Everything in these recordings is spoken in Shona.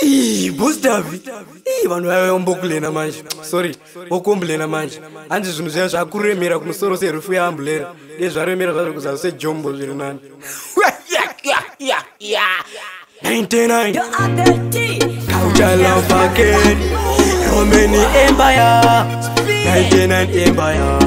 Ii, Boss Davi. Ii, vanhu vaiva vombokulena manje. Sorry, vokomblena manje. Hanzi zvinhu zviya zvakuremera kumusoro serufu yeambulera. Dei zvaremera zvazvo kuzasi sejombo zviri nani. 99 Culture love again. Roman Empire. 99 Empire.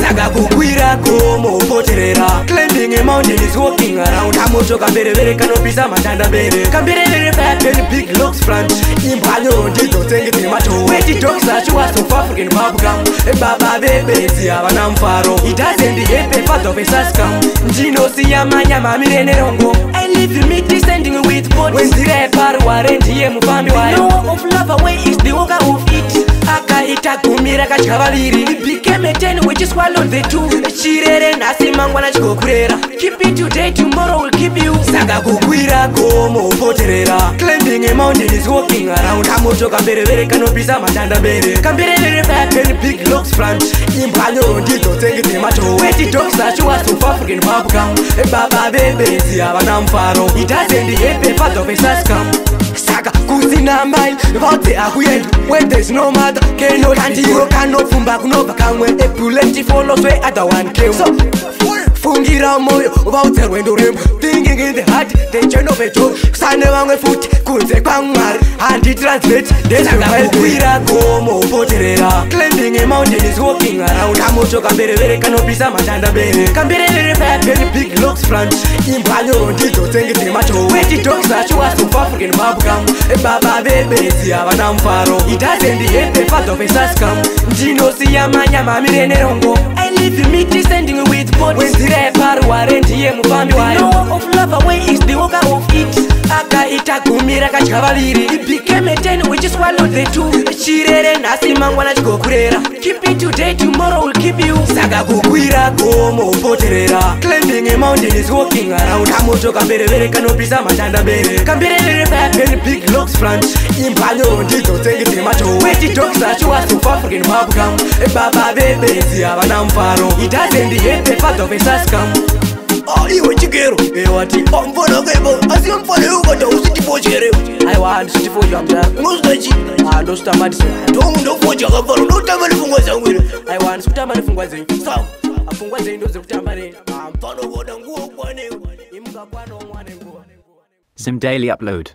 Saka kukwira gomo poterera. Climbing a mountain is walking around. Kamoto kamberevere kanopisa matanda bere. Kamberevere fire pen big looks front. Imbwa nyoro ndidzo tsenge dzemato. Weti dogs are sure of African bubblegum. Baba vebenzi havana mufaro. It doesn't happen, father of a saskam. Ndinosiya manyama amire nerongo. I leave me descending with bodies. Wenzira yeparuware ndiye mufambi wayo. The knower of love away is the walker of it. Akaita gumi rakadya vaviri. It became a 10 which swallowed the two. Chirere nhasi mangwana chigokurera. Keep it today, tomorrow will keep you. Saka kukwira gomo poterera. Climbing a mountain is walking around. Kamoto kamberevere kanopisa matanda bere. Kamberevere fire pen big looks front. Imbwa nyoro ndidzo tsenge dzemato. Weti dogs are sure of African bubblegum. Baba vebenzi havana mufaro. It doesn't happen, father of a saskam. Saka kusina mai vaudze akuenda. When there's no mother cannot kandiro kanopfumba kunobva kamwe. A bullet follows where other one came. So fungira moyo vaudze rwendo rwembwa. Thinking in the heart the chain of a dog. Kusane vamwe futi kunze kwaMwari. Handitranslate ndezvekukwira gomo poterera. Climbing a mountain is walking around. Kamoto kamberevere kanopisa matanda bere. Kamberevere fire pen big looks front. Imbwa nyoro ndidzo tsenge dzemato. Weti dogs are sure of African bubblegum. Baba vebenzi havana mufaro. It doesn't happen, father of a saskam. Ndinosiya manyama amire nerongo. I leave me descending with bodies. Wenzira yeparuware ndiye mufambi wayo. The knower of love away is the walker of it. Akaita gumi rakadya vaviri. It became a 10 which swallowed the two. Chirere nhasi mangwana chigokurera. Keep it today, tomorrow will keep you. Saka kukwira gomo poterera. Climbing a mountain is walking around. Kamoto kamberevere kanopisa matanda bere. Kamberevere fire pen big looks front. Imbwa nyoro ndidzo tsenge dzemato. Weti dogs are sure of African bubblegum. Baba vebenzi havana mufaro. It doesn't happen, father of a saskam. Ah, iwe chigero. Wati. Ah, mfana kaiba. Asi mfana iwe ukada usitifodyere. Aiwa, handisitifoja mudhara. Unozvida chii? Ah, ndosvita Madison. Tongu ndofodya kamfana. Ndotamba nepfungwa dzangu ine. Aiwa, handisi kutamba nepfungwa dzenyu. Sawa. Pfungwa dzenyu ndo dziri kutamba neni. Ah, mfana ukaona nguva ukwane. Imuka kwanawo mwane nguva. Some daily upload.